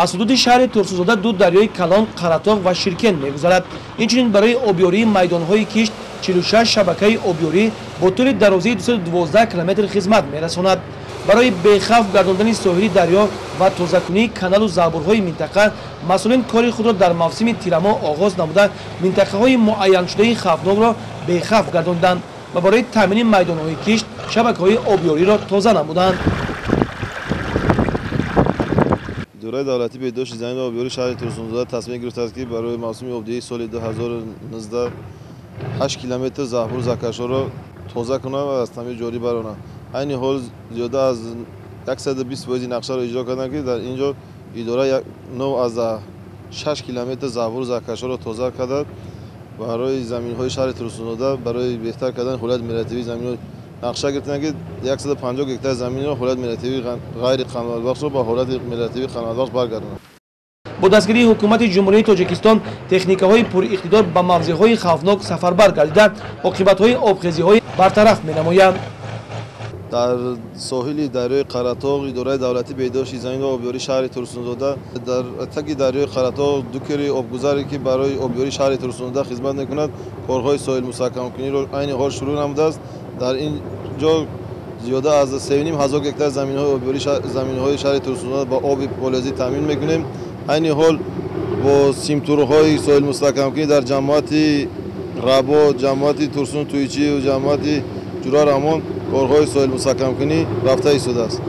Аз ҳудуди шаҳри Турсунзода ду дарёи калон Қаратоғ ва Ширкен мегузарад. Инчунин барои обёрии майдонҳои кишт 46 шабакаи обёрӣ бо тӯли дарозии 212 километр хизмат мерасонад. Барои бехавф гардондани соҳили дарё ва тозакунии каналу заъбурҳои минтақа масъулин кори худро дар мавсими тирамоҳ оғоз намуда, минтақаҳои муайяншудаи хавфнокро бехавф гардонданд ва барои таъмини майдонҳои кишт шабакаҳои обёриро тоза намуданд. Идораи давлатии беҳдошти замин ва обёрии шаҳри Турсунзода тасмим гирифтааст, ки барои мавсими обдиҳии соли 2019 8 километр заъбуру заъкашҳоро тоза кунад ва аз таъмир ҷорӣ баронад. Айни ҳол зиёда аз 120% нақшаро иҷро карданд, ки дар ин ҷо идора 9,6 километр заъбуру заъкашҳоро тоза карда, барои заминҳои шаҳри Турсунзода барои беҳтар кардани ҳолати мелиоративии заминҳо нақша гирифтанд, ки 150 гектар заминро ҳолати мелиоративии ғайриқаноатбахшро ба ҳолати мелиоративии қаноатбахш баргардонанд. Бо дастгирии ҳукумати Ҷумҳурии Тоҷикистон техникаҳои пуриқтидор ба мавзеъҳои хавфнок сафарбар гардида, оқибатҳои обхезиҳои бартараф менамоянд. Дар соҳили дарёи Қаратоғ идораи давлатии беҳдошти замин ва обёрии шаҳри Турсунзода дар таги дарёи Қаратоғ ду кери обгузаре, ки барои обёрии шаҳри Турсунзода хизмат мекунад, корҳои соҳилмустаҳкамкуниро айни ҳол шурӯъ намудааст. Дар ин ҷо зиёда аз 3,5 ҳазор гектар заминҳои обёрии заминҳои шаҳри Турсунзода ба оби полезӣ таъмин мекунем. Айни ҳол бо симтурҳои соҳилмустаҳкамкунӣ дар ҷамоати Рабо, ҷамоати Турсун Туйчиев, ҷамоати Ҷура Раҳмон корҳои соҳилмустаҳкамкунӣ рафта истодааст.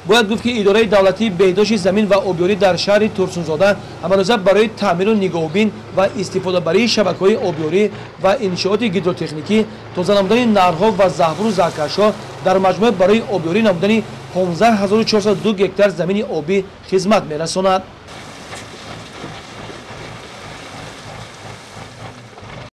Бояд гуфт, ки идораи давлатии беҳдошти замин ва обёрӣ дар шаҳри Турсунзода ҳамарӯза барои таъмиру нигоҳубин ва истифодабарии шабакаҳои обёрӣ ва иншооти гидротехникӣ, тоза намудани наҳрҳо ва заъбуру заъкашҳо, дар маҷмӯъ барои обёрӣ намудани 15 402 гектар замини обӣ хизмат мерасонад.